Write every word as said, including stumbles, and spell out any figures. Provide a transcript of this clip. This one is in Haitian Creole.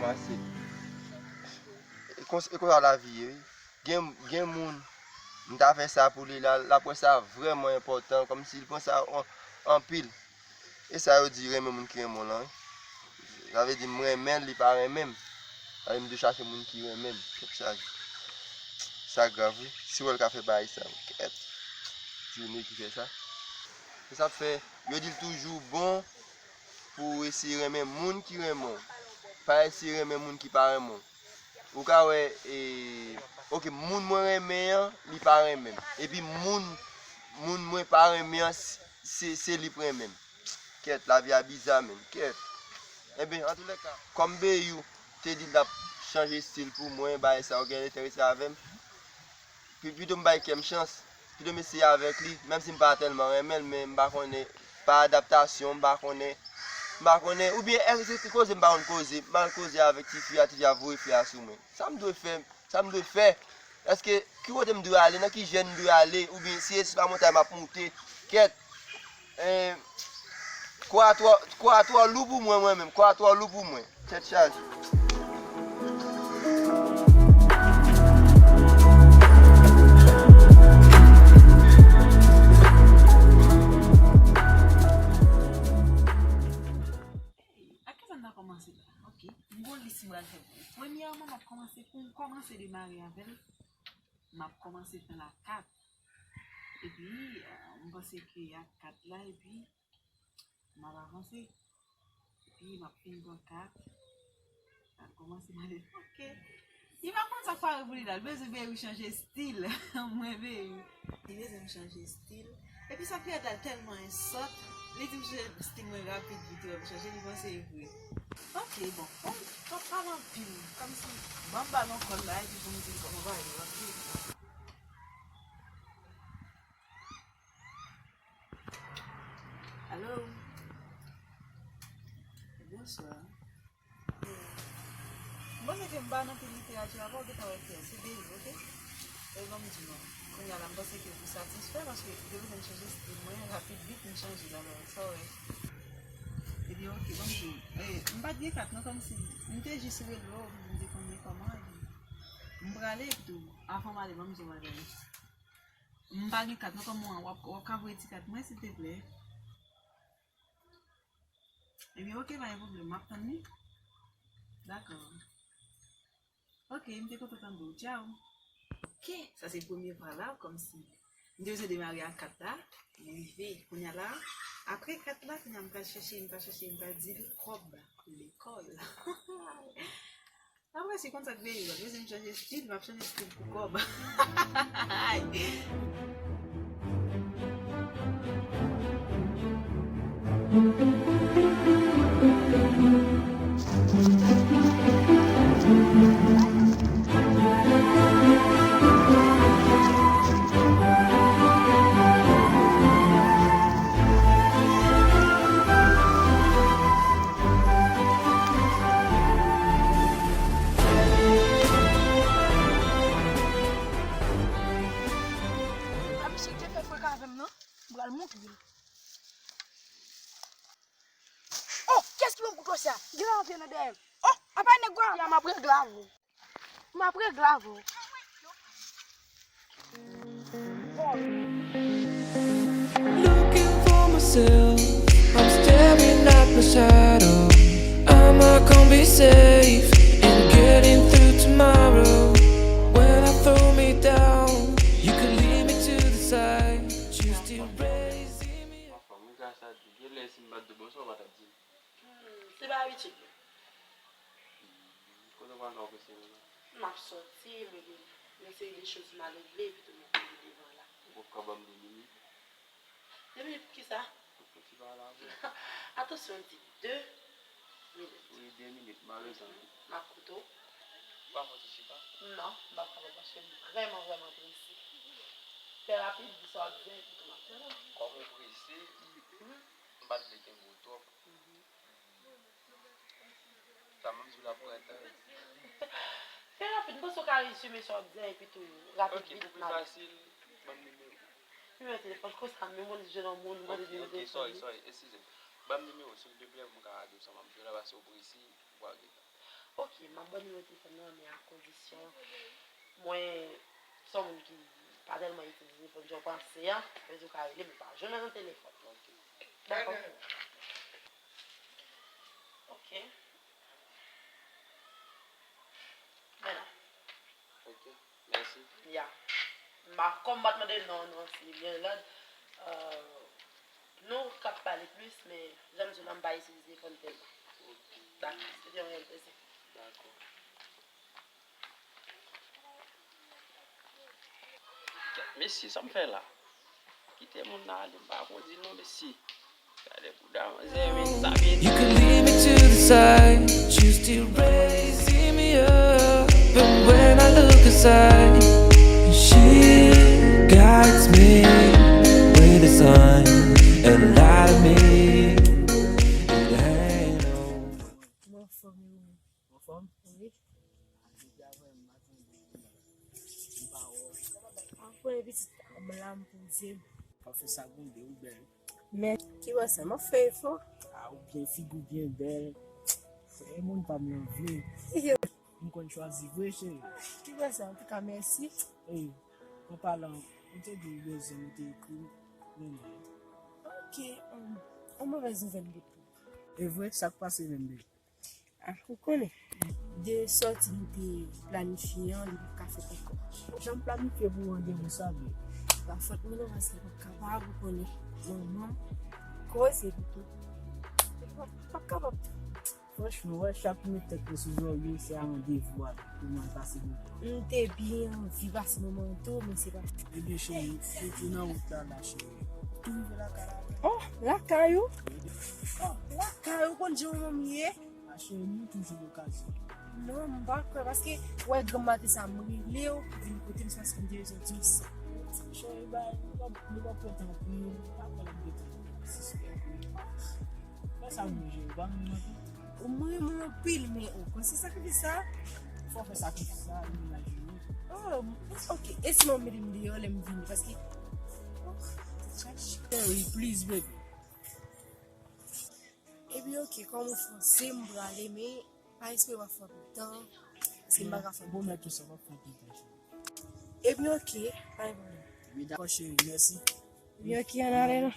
Pase. E konsa, e konsa lavi ye, wi. Gen, gen moun, m ta fè sa pou li, la, l ap wè sa vrèman enpòtan, kòmsi l pran sa an, anpil. E sa yo di renmen moun ki renmen w lan, wi. Sa vle di m renmen l, li pa renmen m. Sa vle m dwe chache moun ki renmen m. Kèt chaje. Sa grav, wi. Si w wè l ka fè bagay sa, kèt. Ti nèg ki fè sa. Se sa k fè, yo di l toujou bon pou w eseye renmen moun ki renmen w. Pa eseye renmen moun ki pa renmen w. Ou ka wè, e, oke, moun mwen renmen an, li pa renmen m. Epi moun, moun mwen pa renmen an, se, se li k renmen m. Kèt, lavi a biza, menm. Kèt. Enben, antoulèka, kòm Beyou te di l t ap chanje estil pou mwen, bagay sa yo gen enterese avè m. Pi-, pito m bay kè m chans. Pito m eseye avèk li, menm si m pa tèlman renmen l, men m pa konnen, pa adaptasyon, m pa konnen, m pa konnen, oubyen èske se koze m pa konn koze, m al koze avèk tifi a, tifi a voye flè a sou mwen. Sa m dwe fè? Sa m dwe fè? Èske, ki kote m dwe ale? Nan ki jèn m dwe ale? Oubyen si e sou pa montay m ap moute? Kèt! Eh, kwa a twò, kwa a twò lou pou mwen, mwen menm. Kwa a twò lou pou mwen. Tèt chaje. Hey, ak kisa n ta kòmanse la? Ok, m gon lis m pral fè pou ou. Premyèman, m ap kòmanse pou m kòmanse demare avè l. M ap kòmanse fè l a kat. Epi, eh, m panse ke ak kat la, epi m ap avanse. Epi m ap fin pran kat. L ap kòmanse mande, ok. Li pa konn sa k pare pou li la. L bezwen Beyou chanje estil. Mwen Beyou. Li bezwen m chanje estil. Epi sa k fè l tèlman ensòt. Li di m chanje estil mwen rapid vit, wè m chanje, li panse e vre. Ok, bon. Bon, pa pale anpil. Kòmsi, ban m balon kòl la, epi pou m di l kòman bagay yo ap ye. Alo. Bonswa. M panse ke m pa nan pil literati a, pa w gentan wè klè, se Beyou, ok? E ban m di w, kounye a la, m panse ke ou satisfè, paske depi lè m chanje estil mwen, rapid vit, m chanje l, alò, sa w wè? Ebyen, ok, ban m di w. E, m pa t gen kat, non, kòmsi m te jis rele w pou m te konnen kòman, epi m prale, epi tou, avan m ale, ban m di w bagay. M pa gen kat, non, kòman w ap, w ap ka voye ti kat mwen, silteplè? Ebyen, ok, pa gen pwoblèm, m ap tann li. Dakò. Ok, m te kontan tande w. Tchaw. Ok, sa se premye pa la, kòmsi. M te bezwen demare ak kat la, m rive. Kounye a la, apre kat la, kounye a m pral chèche, m pral chèche, m pral di l kòb lekòl. Apre, si konn sa k veye, m bezwen chanje estil, m ap chanje estil pou kòb. A misye k te fè freka avè m nan, m pral montre l. Oh, kiyès ki ban m kouto sa? Gen la antre nan dèyè m. Oh, apa nèg gwa? Ya, m ap regle avè w. M ap regle avè w. Looking for myself, I'm staring at my shadow. Am I gonna be safe in getting through tomorrow? When I throw me down, you could lead me to the side. You still raising me up. Gen lè si m pa t di w bonswa, w pa t ap di m. Hmm, se pa abitid mwen. Kote w pral la, w prese menm? M ap sòti, men gen yon seri de choz m a regle, epi tou m ap rive devan la. Ou p ap ka ban m de minit? De minit pou kisa? Pou ti pale avè w. Atansyon, m di de minit. Wi, de minit, m a retann. Mhm. M ap koute w. Ou pa fè ti chita? Non, m p ap kapab paske m vrèman, vrèman prese. Fè rapid, di sa w ap di a, epi tou m ap tann. Kòm ou prese, mhm, m pa t vle kenbe w twòp. Mhm. Sa menm si w la pran tan. Fè rapid, m panse w ka rezime sa w ap di a epi tou rapid. Ok, vit, pou pi fasil, ban m nimewo. Nimewo telefòn konsa, menm w jwenn yon moun, ou mande nimewo telefòn li. Ok, ok, sorry, sorry, eskize m. Ban m nimewo, silteplè, pou m ka rele w sa, m ap jwe la, paske w prese, ou pa gen tan. Ok, m ap ba w nimewo telefòn nan, men a kondisyon mwen se yon moun ki pa tèlman itilize telefòn jan w panse a, men ou ka rele m, ou pa jwenn mwen nan telefòn. Dakò. Ok. Mèt la. Ok, mèsi. Ya. M pa, kòm m pa t mande non, non, se byen lòd. Euh, nou ka pale plis, men jan m di w la, m pa itilize telefòn tèlman. Ok. Dakò, se te yon reyèl plezi. Dakò. Mesye, sa m fè la? Kite moun nan ale, m pa ko di non, mesye. Gade bouda manzè, men sa vye di. You could lead me to the side, but you still raising me up. And when I look inside, she guides me with the sun and light me. It ain't over. Mwen anfòm, e ou menm? Anfòm? Wi. Depi avè m maten, m pa wè w. Anfòm, pitit, m la, m poze m. Pa fè sa, gonbe, ou bèl. Men, ki wè sa, m ap fè efò. A, ou byen, figi w byen bèl. E moun pa m nan vre. M konn chwazi vre, cheri. Ki wè sa, antouka, mèsi. Ey, an palan, ou te di w bezwen, ou te ekri m, men non. Ok, um, on mauvaise nouvelle, Boutou. E vre, sa k pase menm, baby? Ah, ou konnen, de sòti nou te planifye an, li pap ka fèt ankò. Jan m planifye pou randevou sa, baby? Pa fòt mwen non, paske m pap kapab, ou konnen, manman, koze li tou. M pap, pap kapab. Franchman, wè, chak met tèt mwen sou zòrye, se a randevou a pou mwen pase moman. M te byen anvi pase moman an tou, men se pa. Ebyen, cheri, ou tou nan wout la, la, cheri. Tou rive lakay la. Oh, lakay ou? Oh, lakay ou konn jan manman m ye? A, cheri, nou toujou lokazyon. Non, m pa kwè, paske, wè, granm maten sa, m rele w, vin kote m, se paske m te bezwen di w sa. Cheri, bay, nou pa, nou pa pran tan pou nou, pa pran lòt de tan, sispè. Fè sa mwen, cheri, ou pa renmen mwen anpil? Mwen renmen w anpil, men ou konn se sakrifis sa? Fò fè sakrifis sa, li menaj ou. Oh, ok. E si mwen mete m deyò lè m vini? Paske, oh, tèt chaje. Cheri, please, baby. Ebyen, ok, kòm ou fòse m prale, men pa espere w ap fè anpil tan, paske m pa ka fè anpil tan. Bon, mèt tou sa, w ap fè anpil tan, cheri. Ebyen, ok, pa gen pwoblèm. Ebyen, dakò, cheri, mèsi. Ebyen, ok, ann ale, non?